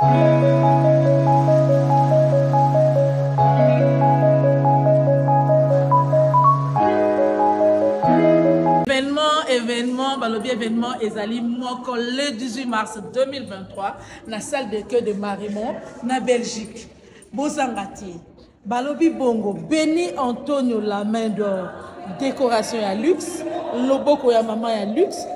Événement, événement, balobi événement ezali moko le 18 mars 2023 na salle de queue de Marimont na Belgique. Bozanga te. Balobi bongo Beni Antonio la main d'or, décoration ya luxe, loboko ya mama ya luxe.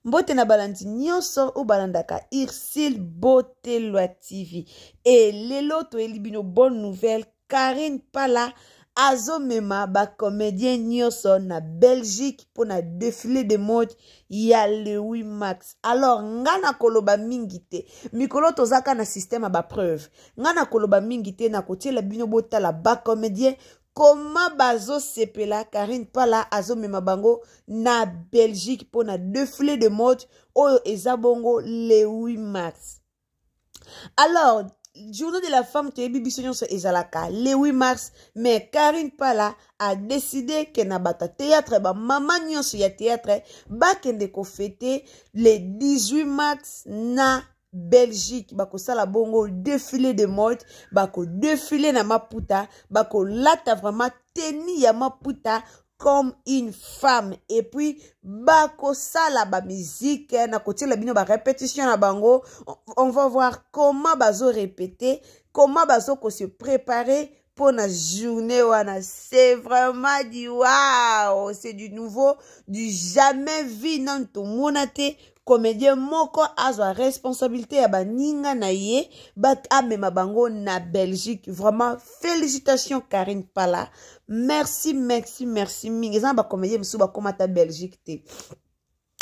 Mbote na balandi nyonso oyo balandaka Ursule Botelwa TV. E lelo toyeli bino bonne nouvelle, Carine Pala azomema ba comédien nyonso na Belgique mpo na défilé de mode ya le 8 mars. Alors nga nakoloba mingi te, mikolo tozaka na système ya ba preuve. Nga nakoloba mingi te, nakotiela bino botala ba comédien koma bazosepela. Carine Pala azomema bango na Belgique mpo na défilé de mode oyo eza bongo le 8 mars. Alors journée de la femme toyebi biso nyonso ezalaka le 8 mars, mais Carine Pala a décidé ke na bato ya théâtre, bamama nyonso ya théâtre bakende kofete le 18 mars na Belgique. Bakosala bongo défilé de mode, bakodéfile na maputa, bakolata vraiment tenue ya maputa comme une femme, et puis bakosala ba musique. Na kotiela bino ba répétition na bango, on va voir comment bazo répéter, comment bazo ko se préparer pour la journée wana. C'est vraiment du wow, c'est du nouveau, du jamais vu. Non tomona te comédien moko azwa responsabilité ya baninga na ye, amema bango na Belgique. Vraiment félicitations Carine Pala, merci, merci, merci mingi. Eza na bacomédien mosusu bakóma ata Belgique te,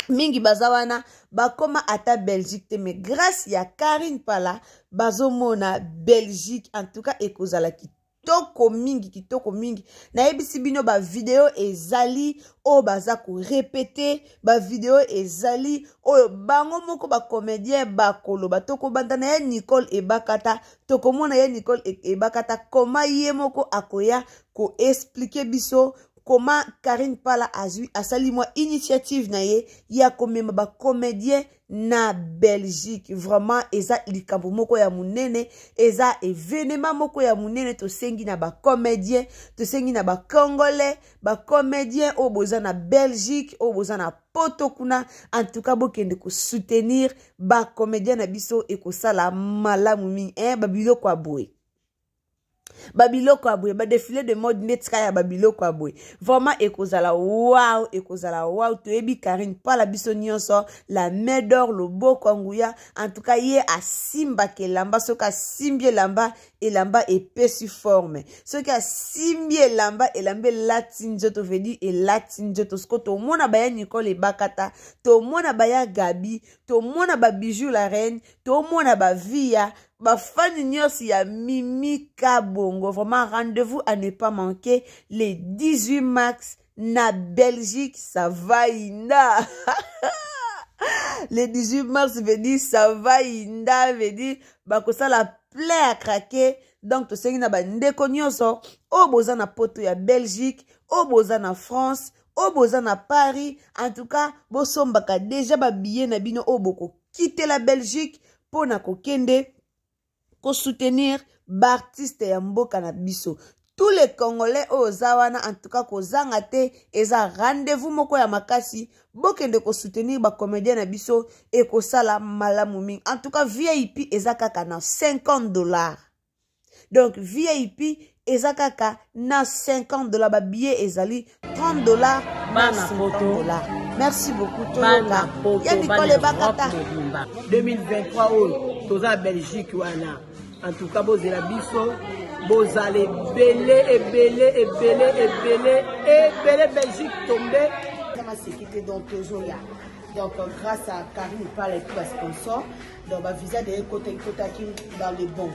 mingi baza wana bakóma ata Belgique te, mais grâce ya Carine Pala bazomona Belgique. En tout cas ekozala kitoko mingi, kitoko mingi. Nayebisi bino, bavideo ezali oyo baza korépéter, bavideo ezali oyo bango moko bacomédien bakoloba. Tokobanda na ye Nicole Ebakata, tokomona ye Nicole Ebakata koma ye moko akoya koexpliquer biso koma Carine Pala azwi, asali mwa initiative na ye ya komema bacomédien na Belgique. Vraiment eza likambo moko ya monene, eza événement moko ya monene. Tosengi na bacomédien, tosengi na bacongolais, bacomédien oyo boza na Belgique, oyo boza na Poto kuna, en tout cas bokende kosoutenir bacomédien na biso, ekosala malamu mingi. Eh, babiloko ya boye, babiloko ya boye, badéfilé de mode nde tika ya babiloko ya boye, vraiment ekozala wow, ekozala wow. Toyebi Carine Pala biso nyonso, la main d'or, loboko ya nguya. En tout cas ye asimbaka elamba, soki asimbi elamba, elamba epesi forme. Soki asimbi elamba, elamba elati nzoto, vedi elati nzoto. Siko tomona baya Nicole Ebakata, tomona baya Gabi, tomona babijou la reine, tomona bavia, bafani nyonso ya Mimi Kabongo. Vraiment rendez-vous à ne pas manquer le 18 mars na Belgique. Ça va inda le 18 mars, veut dire ça va inda, veut dire bakosala plein à craquer. Donc tosengi na bandeko nyonso oyo boza na Poto ya Belgique, oyo boza na France, oyo boza na Paris, en tout cas bosombaka déjà babillet na bino oyo bokokitela Belgique mpo na kokende kosoutenir baartiste ya mboka na biso. Tous les Congolais oyo oza wana, en tout cas kozanga te, eza rendez-vous moko ya makasi. Bokende kosoutenir bacomédien na biso, ekosala malamu mingi. En tout cas VIP eza kaka na 50 $, donc VIP eza kaka na 50 $, babillet ezali 30 $ na 50 $. Merci beaucoup. Toyoka ya Nicole Ebakata. 2023 oyo toza na Belgique wana, en tout cas bozela biso, bozala ebele, ebele, ebele, ebele, ebele. Belgique tombe. Maseki te, donc tozoya. Donc grâce à Karine Pala et puis basponsor, donc bavisa de ekotaki dans le bon.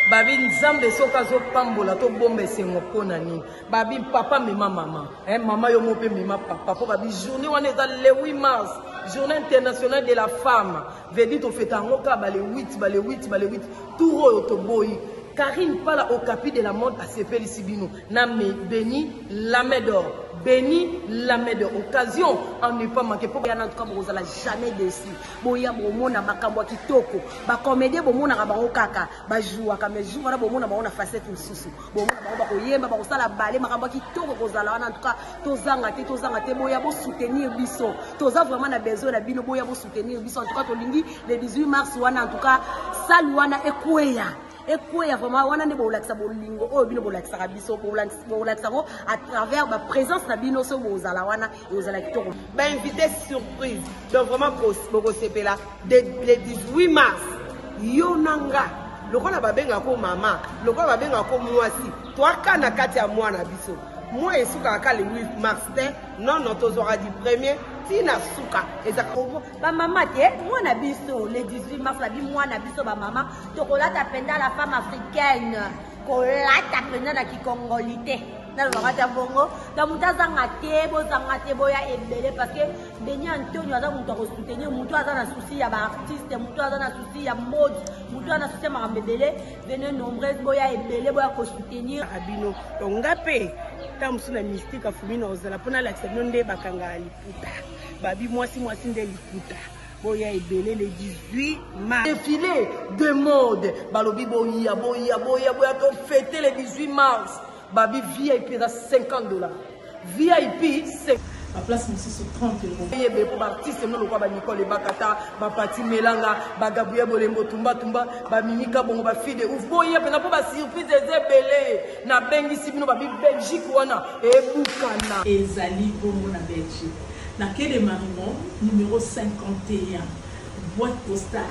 Babi Nzambe soki azopambola, tobomba esengo mpo na nini? Babi papa mema mama, eh, mama yo mo mpe mema papa, mpo babi journée wana eza le 8 mars, journée internationale de la femme. Vedi tofeta yango kaka bale 8, bale 8, bale 8. Tour oyo toboyi. Karine Pala Okapi de la mode asepelisi bino na me Beni la main d'or. Beni la main d'or. Occasion à ne pas manquer. Pour en tout cas bozala jamais déçu. Boya bomona makambo ya kitoko. Ba comédien bomonaka bango kaka ba jouaka mais jour wana bomona bango na facette mosusu. Bomona bango bakoyemba bakosala bale makambo ya kitoko kozala wana en tout cas tozanga te tozanga te boya bo soutenir biso. Toza vraiment na besoin na bino boya bo soutenir biso en tout cas tolingi le 18 mars wana en tout cas salle wana ekweya ekweya vraiment wana nde bolakisa bolingo oyo bino bolakisaka biso bolakisa yango à travers baprésence na bino soki bozala wana ekozala kitoko. Bainvité surprise donc vraiment bokosepela le 18 mars yo na nga lokola babengaka mama lokola babengaka mwasi toaka na kati ya mwana biso mwa esukaka ka le 8 mars te non non tozwaka du premier ntina suka ezaka bamama te mwana biso le 18 mars babi mwana biso bamama tokolata mpenza la femme africaine kolata mpenza na kikongoli te nalobaka ta bongo donc moto azanga te bozanga te boya ebele parce que Beni Antonio aza moto akosoutenir moto aza na souci ya baartiste moto aza na souci ya mode moto aza na souci ya makambo ebele venez nombreuse boya ebele boya kosoutenir bino. Donc nga mpe ntango mosusu na mystique afumi na ozala mpo nalakisa bino nde bakangaka liputa babi mwasi mwasi nde liputa boya ebele le 18 mars défilé de mode balobi boya boya boya boya tofete le 18 mars babi vip eza 50 $ vip. Baplace mosusu 30 €. Yebe po baartiste no lokwa banicole Ebakata bapati Melanga bagabriel Bolembo tumbatumba bamimika bongo bafille de ouf boya mpena mpo basurprise eza ebele nabengisi bino babi Belgique wana ebukana. Ezali bongo na Belgique na quai de Marimont numéro 51 boîte postale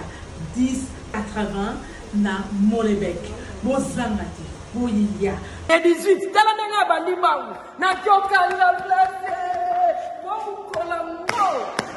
10 80 na Molenbeek bozanga te boyiya. Le 18 tala ndenge abandi mbangu nakokanga place po mokola ngo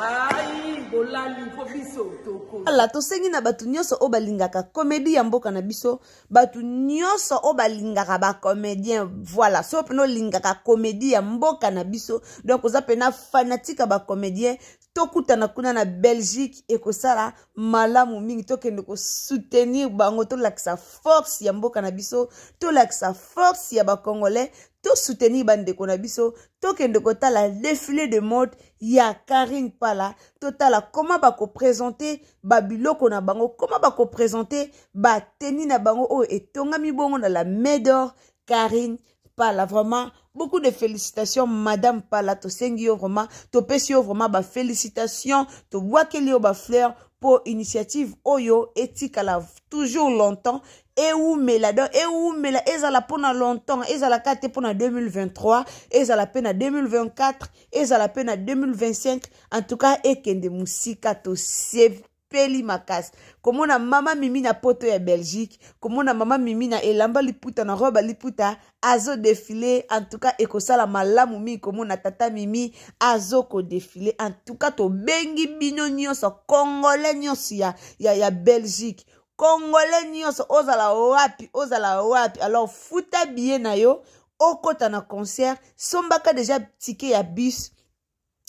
ai bolali mpo biso toko. Ala tosengi na bato nyonso oyo balingaka comédie ya mboka na biso, bato nyonso oyo balingaka bacomédien, voilà, soki mpena olingaka comédie ya mboka na biso, donc oza mpena fanatique ya bacomédien, tokutana kuna na Belgique ekosala malamu mingi. Tokende kosoutenir bango, tolakisa force ya mboka na biso, tolakisa force ya bacongolais, tosoutenir bandeko na biso. Tokende kotala défilé de mode ya Karine Pala, totala comment bakoprésente babiloko na bango, comment bakoprésente bateni na bango oyo etongami bongo na la main d'or Karine Pala. Vraiment beaucoup de félicitations madame Pala, tosengi yo vraiment, topesi yo vraiment bafélicitation, tobwakeli yo bafleur mpo initiative oyo etikala toujours longtemps, ewumela donc ewumela, ezala mpona longtemps, ezala ka te mpona 2023, ezala mpe na 2024, ezala mpe na 2025, en tout cas ekende mosika. Tosepeli makasi komona mama Mimi na poto ya Belgique, komona mama Mimi na elamba liputa na robe liputa azodéfiler. En tout cas ekosala malamu mingi komona tata Mimi azokodéfiler. En tout cas tobengi bino nyonso, congolais nyonso ya Belgique, congolais nyonso ozala wapi, ozala wapi, alors futa billet na yo okɔta na concert, sombaka déjà ticket ya bus,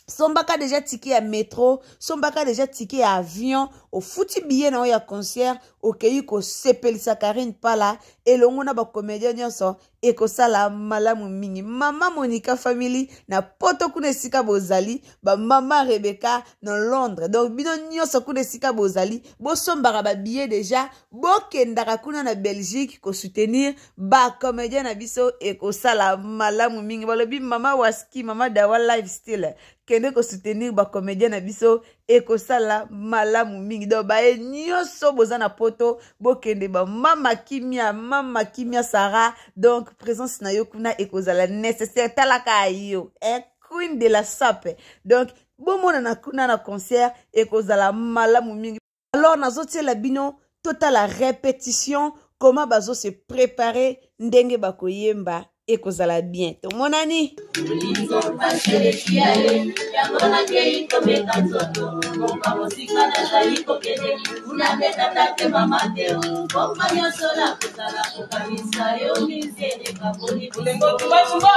sombaka déjà ticket ya métro, sombaka déjà ticket ya avion, ofuti billet na yo ya concert, okei kosepelisa Karine Pala elongo na bacomédien nyonso, ekosala malamu mingi. Mama Monica family na poto kuna esika bozali, bamama Rebeka na Londres, donc bino nyonso kuna esika bozali, bosombaka babillet déjà, bokendaka kuna na Belgique kosoutenir bacomédien na biso, ekosala malamu mingi. Balobi mama Waski, mama Dawa Lifestyle, kende kosoutenir bacomédien na biso, ekosala malamu mingi. Donc baye nyonso boza na poto, bokende. Bamama Kimia, mama Kimia Sara, donc présence na yo kuna ekozala nécessaire. Talaka yo, eh, queen de la sape, donc bomonana kuna na concert, ekozala malamu mingi. Alors nazotiela bino totala répétition, comment bazo se préparer, ndenge bakoyemba, ekozala bien. Tomonani. Bolingo baseleki ye yango nakei komeka nzoto mboka mosika nazali kokende kuna nde tata te mama te mboka nyonso nakozala kokanisa yo mizere kaboni. Bolembo tumbatumba.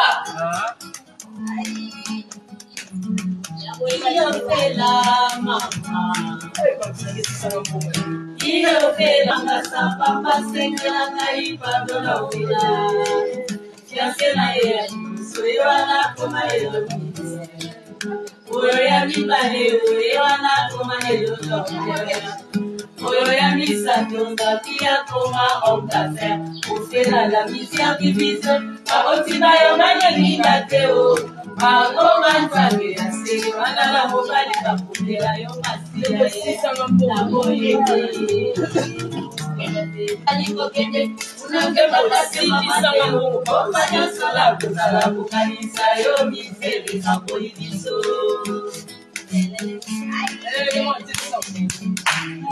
Iyofela mama Iyofela ngasa papa sengela ngai pardon na wela Fiancé na ye ya liboso ye wana akoma lelo ministre Oyo ya mibale oye wana akoma lelo docteur Oyo ya misato nzambi akoma homme d'affaires Ofela la misère divise baboti bayo balingi te o bakoma nzambe ya se wana na mobali bakotela yo masiya naboyete alikokende unakemaaopa nyonso la kozala kokanisa yo misele naboyi biso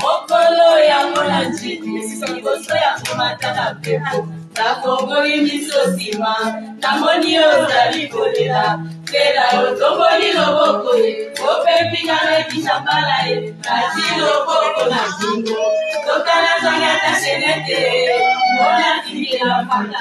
mokolo yango na njili liboso ya komata na mpepo nafongoli miso nsima namoni yo ozali kolela mpela otomboli loboko ye opepinga na mbala ye nati loboko na kingo totala zangi ata shenete mpona tindela mpaka na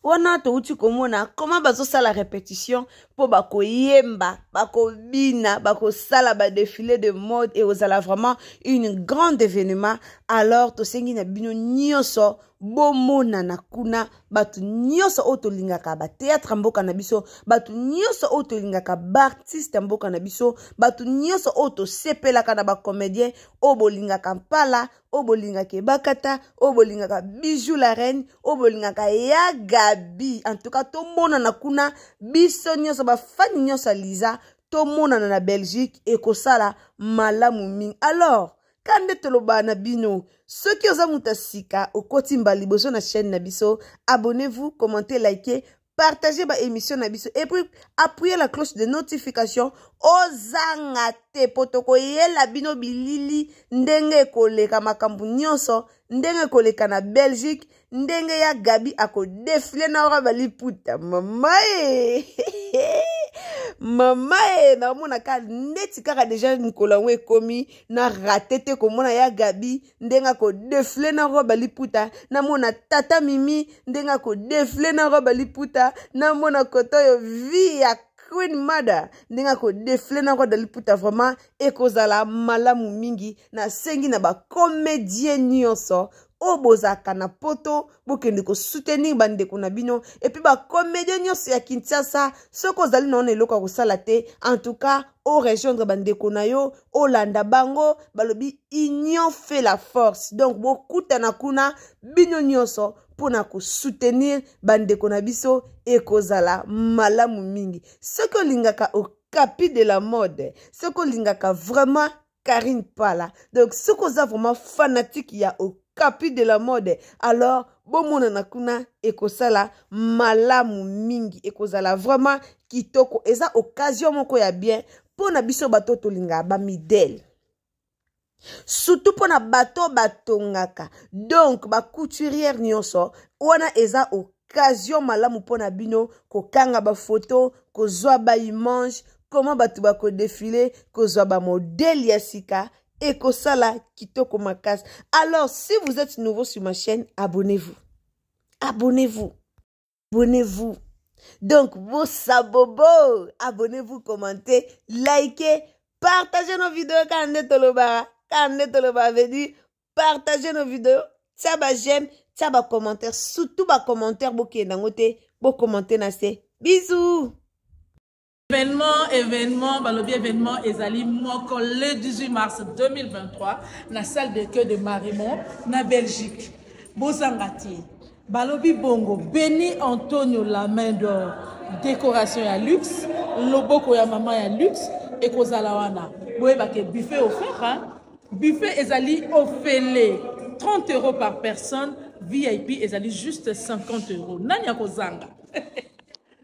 Wana touti komona koma bazosala repetition mpo bakoyemba, bakobina, bakosala badefile de mode. Ekozala vraiment une grande événement. Alors tosengi na bino nyonso bomonana kuna, bato nyonso oyo tolingaka bateatre ya mboka na biso, bato nyonso oyo tolingaka baartiste ya mboka na biso, bato nyonso oyo tosepelaka na bacomédien, oyo bolingaka mpala, oyo bolingaka ebakata, oyo bolingaka Bijou la reine, oyo bolingaka ya Gabi. En tout cas tomonana kuna biso nyonso, bafani nyonso ya Liza, tomonana na Belgique, ekosala malamu mingi. Alors ka nde tolobaka na bino, soki oza moto ya sika, okoti mbala liboso na chaîne na biso, abonnez-vous, commentez, likez, partagez ba émission na biso et puis appuyez la cloche de notification. Ozanga te po tokoyela bino bilili ndenge ekoleka, makambo nyonso ndenge ekoleka na Belgique, ndenge ya Gabi akodefile na ora baliputa. Mama e, mama e, naomona ka neti kaka deja mokolo yango ekomi na rate te komona ya Gabi ndenge akodefile na robe liputa, namona tata Mimi ndenge akodefile na robe liputa, namona koto oyo vie ya Queen Mother ndenge akodefile na robe liputa. Vraiment ekozala malamu mingi. Nasengi na bacomédien nyonso oyo bozalaka na Poto, bokende kosoutenir bandeko na bino. Et puis bacomédien nyonso ya Kinshasa, soki ozali na wana eloko ya kosala te, en tout cas orejoindre bandeko na yo, olanda bango. Balobi union fait la force, donc bokutana kuna bino nyonso mpona kosoutenir bandeko na biso, ekozala malamu mingi. Soki olingaka Okapi de la mode, soki olingaka vraiment Karine Pala, donc soki oza vraiment fanatique ya Okapi de la mode, alors bomonana kuna, ekosala malamu mingi, ekozala vraiment kitoko. Eza occasion moko ya bien mpo na biso bato tolingaka bamidele, surtout mpo na bato batongaka, donc bacouturière nyonso wana. Eza occasion malamu mpo na bino kokanga bafoto, kozwa baimage comment bato bakodefile, kozwa bamodele ya sika, ekosala kitoko makasi. Alors si vous êtes nouveau sur ma chaîne, abonnez-vous, abonnez-vous, abonnez-vous. Donc bosabobo, abonnez-vous, commentez, likez, partagez nos vidéos. Kaka nde tolobaka, kaka nde tolobaka, veut dire partagez nos vidéos, tia ba j'aime, tia bacommentaire, surtout bacommentaire, bokende yango te, bokommente na se. Bisous. Événement, événement, balobi événement ezali moko le 18 mars 2023 na salle de quai de Marimont na Belgique. Bozanga te. Balobi bongo Beni Antonio la main d'or, décoration ya luxe, loboko ya mama ya luxe ekozala wana. Boyebake buffet offert, hein? Buffet ezali ofele 30 € par personne, VIP ezali juste 50 €. Nani akozanga?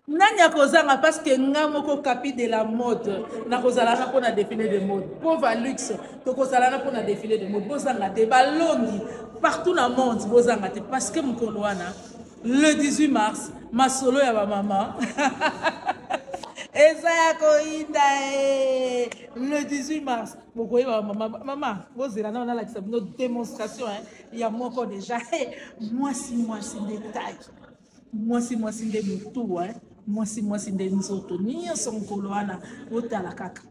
Nani akozanga? Parce que nga moko Capi de la mode nakozala na mpona défilé de mode pova luxe, tokozala na mpona défilé de mode. Bozanga te, balongi partout na monde, bozanga te, parce que mokolo wana le 18 mars, masolo ya bamama. Eza ya koyinda e le 18 mars bokoyeba mama mama bozela nao nalakisa bino démonstration hein, ya moko déjà. Mwasi mwasi nde tai, mwasi mwasi nde motu hein, mwasi mwasi nde nzoto nyonso mokolo wana. Botala kaka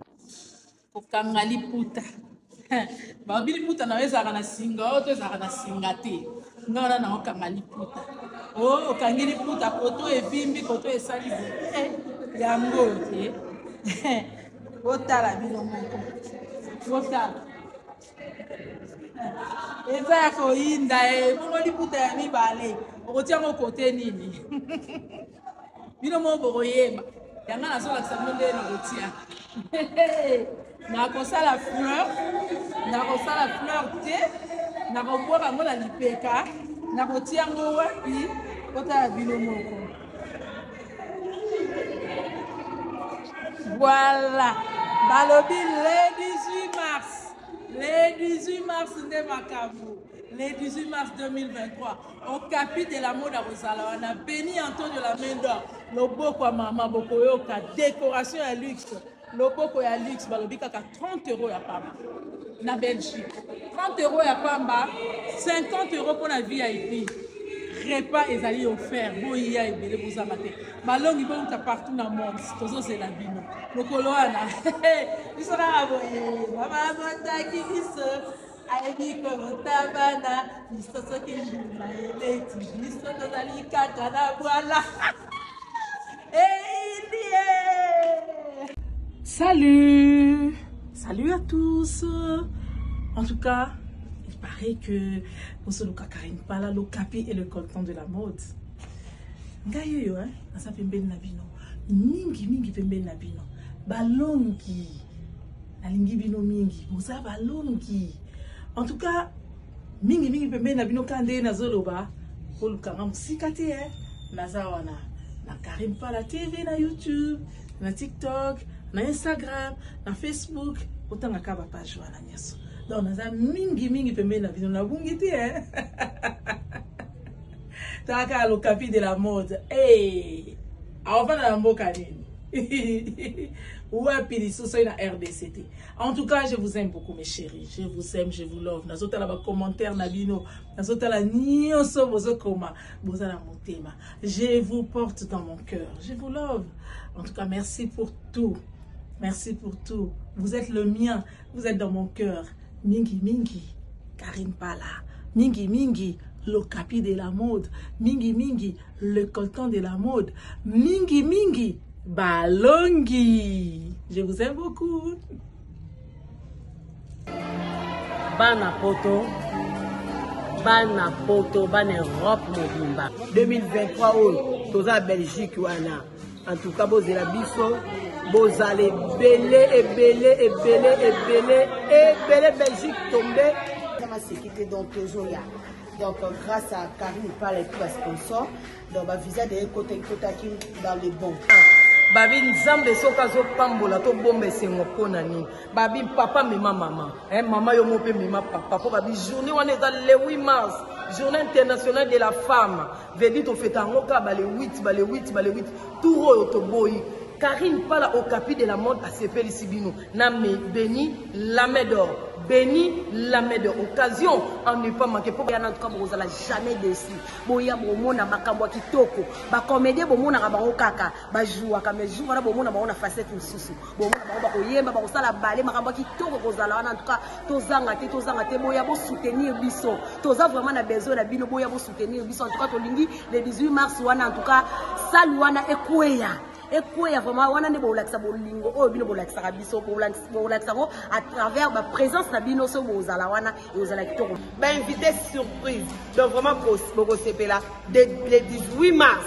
kokanga liputa. Babi liputa na yo ezalaka na singa oyo to ezalaka na singa te. Nga wana naokanga liputa o okangi liputa koto evimbi koto esali boye yango oyo te. Botala bino moko, botala, eza ya koyinda e. Bongo liputa ya mibale okotia yango kote nini? Bino moko bokoyeba yanga. Nazolakisa bino ndenge nakotia, nakosala fleur, nakosala fleur te, nakobwaka yango na lipeka, nakotia yango wapi? Kotala bino moko. Voilà, balobi le 18 mars, le 18 mars nde makambo. Le 18 mars 2023, Okapi de la mode akozala wana, Beni Antonio la main d'or, loboko ya mama. Bokoyoka décoration ya luxe, loboko ya luxe. Balobi kaka 30 € ya pamba na Belgique, 30 € ya pamba, 50 € mpona VIP. Repas ezali offert. Boya ebele, bozanga te. Balongi bouta partout na monde, tozozela bino mokolo wana. Biso kaka boye, mama abotaki biso, ayebi kobota bana. Biso soki mbuma ebeti biso, tozali kaka na bwala eyindie. Salut! Salut à tous! En tout cas, il paraît que bozoluka Karine Pala, l'Okapi et le coltan de la mode. Ngai oyo, hein, naza pembeni na bino. Mingi mingi pembeni na bino. Balongi. Nalingi bino mingi. Boza balongi. En tout cas, mingi mingi pembeni na bino ka nde nazoloba. Bolukanga mosika te, hein. Naza wana na Karine Pala TV na YouTube, na TikTok, na Instagram, na Facebook, otangaka ba page wana nyonso. Donc naza mingi mingi pembeni na bino, nabungi te, hein. Taka l'Okapi de la mode. Hey! Aofanda na mboka nini? Wapi lisusu na RDC te. En tout cas, je vous aime beaucoup, mes chéris. Je vous aime, je vous love. Nazotala ba commentaire na bino, nazotala nyonso bozokoma, bozala motema. Je vous porte dans mon cœur. Je vous love. En tout cas, merci pour tout. Merci pour tout. Vous êtes le mien. Vous êtes dans mon cœur. Mingi mingi, Karine Pala. Mingi mingi, l'Okapi de la mode. Mingi mingi, le coltan de la mode. Mingi mingi, Balongi. Je vous aime beaucoup. Bana poto, bana poto, bana Europe mobimba. 2023 oyo toza na Belgique wana. En tout cas, bozela biso, bozala ebele ebele ebele ebele ebele. Belgique tombe. Maseki te, donc tozoya. Donc grâce à Karine Pala et puis basponsor, donc bavisa de ekotaki dans le bon. Babi Nzambe soki azopambola, tobomba esengo mpo na nini? Babi papa mema mama, eh, mama yo mo mpe mema papa, mpo babi journée wana eza le 8 mars, Journée internationale de la femme. Vedi tofeta yango kaka bale 8, bale 8, bale 8. Tour oyo toboyi. Karine Pala, Okapi de la mode, asepelisi bino na me Beni la main d'or, Beni la main d'or. Occasion à ne pas manquer. Yana, en tout cas bokozala jamais déçu. Boya, bomona makambo ya kitoko. Bacomédien bomonaka bango kaka bajouaka, mais jour wana bomona bango na facette mosusu. Bomona bango bakoyemba, bakosala bale, makambo ya kitoko kozala wana. En tout cas, tozanga te, tozanga te. Boya bosoutenir biso, toza vraiment na besoin na bino. Boya bosoutenir biso. En tout cas, tolingi le 18 mars wana, en tout cas salle wana ekweya, ekweya vraiment. Wana nde bolakisa bolingo oyo bino bolakisaka biso, bolakisa yango à travers baprésence na bino. So bozala wana, ekozala kitoko. Bainvité surprise. Donc vraiment bokosepela le 18 mars.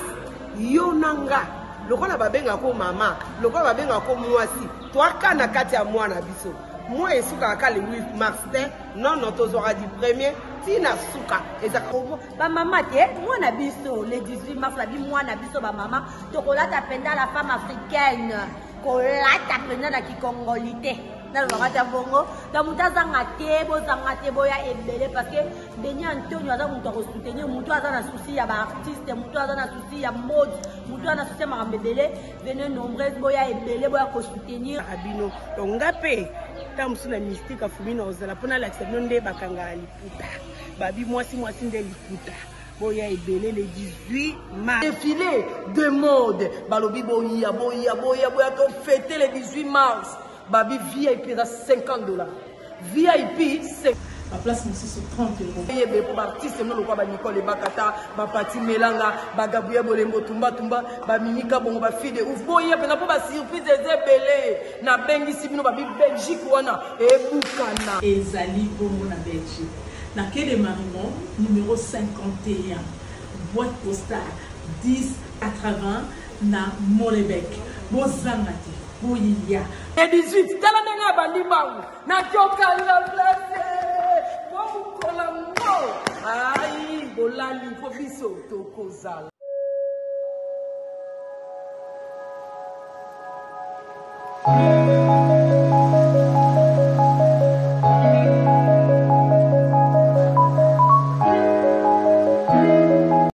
Yo na nga, lokola babengaka mama, lokola babengaka mwasi, toaka na kati ya mwana biso. Mwa esukaka ka le 8 mars te, non non, tozwaka du premier ntina suka ezaka. Bamama te, mwana biso le 18 mars, babi mwana biso bamama tokolata mpenza la femme africaine, kolata mpenza na kikongoli te. Nalobaka ta bongo. Donc moto azanga te, bozanga te, boya ebele parce que Beni Antonio aza moto akosoutenir, moto aza na souci ya baartiste, moto aza na souci ya mode, moto aza na souci ya makambo ebele. Venez nombreuses, boya ebele, boya kosoutenir. Bino. Donc nga mpe ntango mosusu na mystique afumi na ozala mpo nalakisa bino nde bakangaka liputa. Babi mwasi mwasi nde liputa. Boya ebele le 18 mars. Défilé de mode. Balobi boya boya boya boya to fêter le 18 mars. Babi VIP eza 50 $. VIP c'est ba place mosusu 30 €. Yebe po ba artiste no lokwa ba Nicole Bakata, ba Pati Melanga, ba Gabriel Bolembo Tumba Tumba, ba Mimika Bongo, ba fille de ouf. Boya pena po ba surprise eza ebele. Na bengisi bino ba bi Belgique wana ebukana. Ezali bongo na Belgique. Na quai de Marimont numéro 51, boîte postale 1080 na Molenbeek. Bozanga te, boyiya. Le 18, tala ndenge abandi mbangu. Nakokanga place po mokola ngo. Ai, bolali po biso tokozala. Thank you.